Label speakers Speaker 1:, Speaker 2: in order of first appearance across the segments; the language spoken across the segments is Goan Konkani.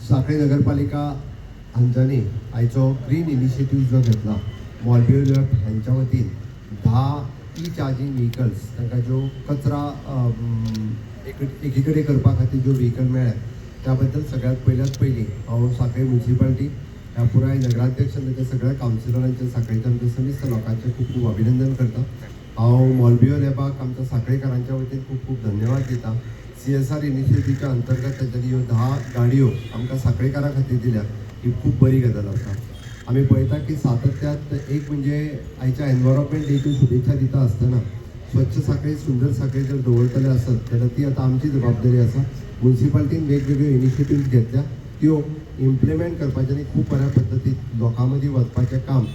Speaker 1: सांखळी नगरपालिका हांच्यानी आयचो ग्रीन इनिशिएटीव जो घेतला, मॉलबियो लॅब हांच्या वतीन 10 ई चार्जींग व्हिकल्स, तांकां ज्यो कचरा एकी कडेन करपा खातीर ज्यो व्हिकल मेळ्ळे, त्या बद्दल सगळ्यात पयल्यात पयलीं हांव सांखळी म्युनिसिपालिटी ह्या पुराय नगराध्यक्ष आनी ताच्या सगळ्या कावन्सिलरांचे, सांखळीच्या आमच्या समिस्त लोकांचें खूब खूब अभिनंदन करता. हांव मॉलबियो लॅबाक आमच्या सांखळेकारांच्या वतीन खूब खूब धन्यवाद दिता. सीएसआर इनिशिएटीवच्या अंतर्गत तांच्यांनी ह्यो 10 गाडयो आमकां सांखळेकारां खातीर दिल्या, ही खूब बरी गजाल आसा. आमी पळयता की सातत्यात एक म्हणजे आयच्या एनवायरमेंट डेच्यो शुभेच्छा दिता आसतना स्वच्छ सांखळी, सुंदर सांखळी जर दवरतले आसत जाल्यार ती आतां आमची जबाबदारी आसा. मुन्सिपाल्टीन वेगवेगळ्यो इनिशिएटिव्ज घेतल्या, त्यो इम्प्लिमेंट करपाचें आनी खूब बऱ्या पद्दतीन लोकां मदीं वचपाचें काम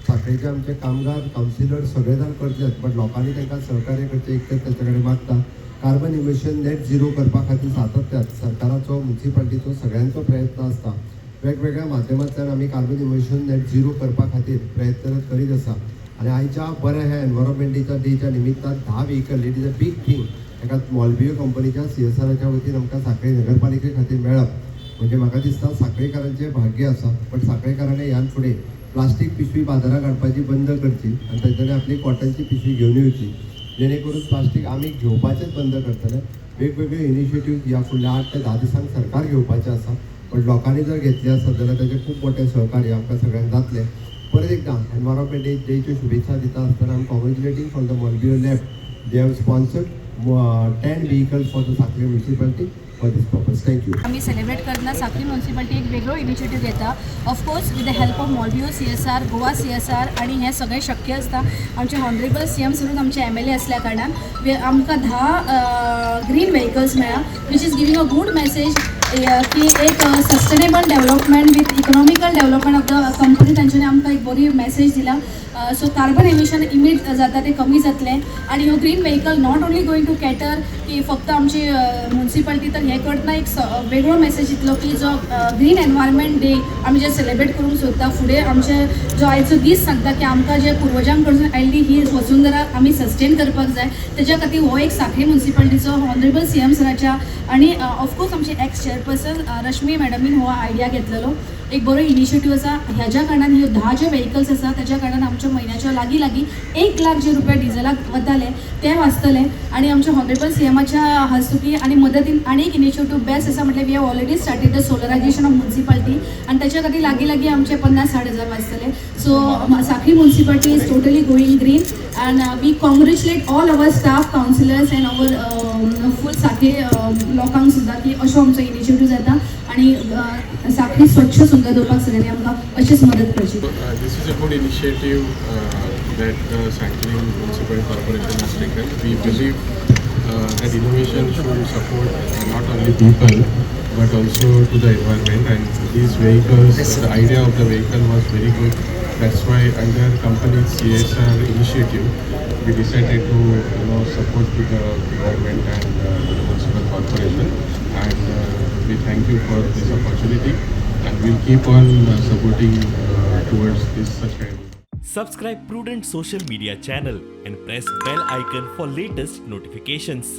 Speaker 1: सांखळेचे आमचे कामगार, कावन्सिलर सगळे जाण करतलेच, बट लोकांनी तांकां सहकार्य करचें इतकेंच तांचे कडेन मागता. कार्बन इमिशन नेट झिरो करपा खातीर सातत्यात सरकाराचो, मुन्सिपाल्टीचो, सगळ्यांचो प्रयत्न आसता. वेगवेगळ्या माध्यमांतल्यान आमी कार्बन इमिशन नेट झिरो करपा खातीर प्रयत्न करीत आसा आनी आयच्या बऱ्या ह्या एनवायरमेंटाच्या डेच्या निमित्तान 10 vehicle, it is a big thing. एका मॉलबियो कंपनीच्या सीएसआराच्या वतीन आमकां सांखळी नगरपालिके खातीर मेळप म्हणजे म्हाका दिसता सांखळेकारांचें भाग्य आसा. पण सांखळेकारांनी ह्यान फुडें प्लास्टीक पिशवी बाजारात हाडपाची बंद करची आनी तांच्यांनी आपली कॉटनची पिशवी घेवन येवची, जेणे करून प्लास्टीक आमी घेवपाचेच बंद करतले. वेगवेगळे इनिशिएटीव ह्या फुडल्या 8 ते 10 दिसांक सरकार घेवपाचें आसा, पण लोकांनी जर घेतले आसत जाल्यार ताचें खूब मोठें सहकार्य आमकां सगळ्यांक जातलें. परत एकदां एनवायरमेंट डेच्यो शुभेच्छा दिता आसतना I am congratulating for the Molbio Lab. They have sponsored 10 vehicles for the Sanquelim municipality for this purpose. Thank you.
Speaker 2: आमी सेलिब्रेट करतना सांखळी म्युनिसिपालिटी एक वेगळो इनिशिएटीव घेता, of course with the help of Molbio CSR, Goa CSR. आनी हें सगळें शक्य आसता आमचे ऑनरेबल सीएम सरून आमचे एमएलए असल्या कारणान आमकां 10 ग्रीन व्हेकल्स मेळ्ळा, which is giving a good message की एक sustainable development with economical development of the company. तांच्यांनी आमकां एक बरी मॅसेज दिला. सो कार्बन एमिशन इमीट जाता ते कमी जातलें आनी ह्यो green vehicle not only going to cater की फक्त आमची म्युनिसिपालिटी, तर हें करतना एक वेगळो मॅसेज दितलो की जो ग्रीन एनवायरमेंट डे आमी जे सेलिब्रेट करूंक सोदता, फुडें आमचे जो आयचो दीस सांगता की आमकां जे पुर्वजां कडसून आयिल्ली ही वसुंधरा आमी सस्टेन करपाक जाय. तेज्या खातीर हो एक सांखळी म्युनिसिपालिटीचो ऑनरेबल सीएम सराच्या आनी ऑफकोर्स आमचे एक्स चेअरपर्सन रश्मी मॅडमीन हो आयडिया घेतलेलो, एक बरो इनिशिएटीव आसा. ह्याच्या कारणान ह्यो 10 जे व्हेकल्स आसा, त्याच्या कारणान आमच्या म्हयन्याच्या लागीं लागीं 1 लाख जे रुपया डिझलाक वताले ते वाचतले. आनी आमच्या ऑनरेबल सी एमाच्या हस्तुकी आनी मदतीन आनी एक इनिशिएटीव बेस्ट आसा म्हटल्यार we have already started the solarization of municipality आनी त्याच्या खातीर लागीं लागीं आमचे 50-60 हजार वाचतले. So Sanquelim municipality is totally going green and we congratulate all our staff, councillors and our full Sanquelim लोकांक सुद्दां की अशो आमचो इनिशिएटीव जाता आनी सांखळी स्वच्छ सुंदर दवरपाक सगळ्यांनी आमकां अशीच मदत करची.
Speaker 3: This is a good initiative that the Sanquelim Municipal Corporation has taken. We believe that innovation should support not only people but also to the environment. And these vehicles, the idea of the vehicle was very good. That's why under company's CSR initiative, we decided to support to the government and to the municipal corporation. And we thank you for this opportunity, and we'll keep on supporting towards this such kind of
Speaker 4: Subscribe Prudent Social Media channel and press bell icon for latest notifications.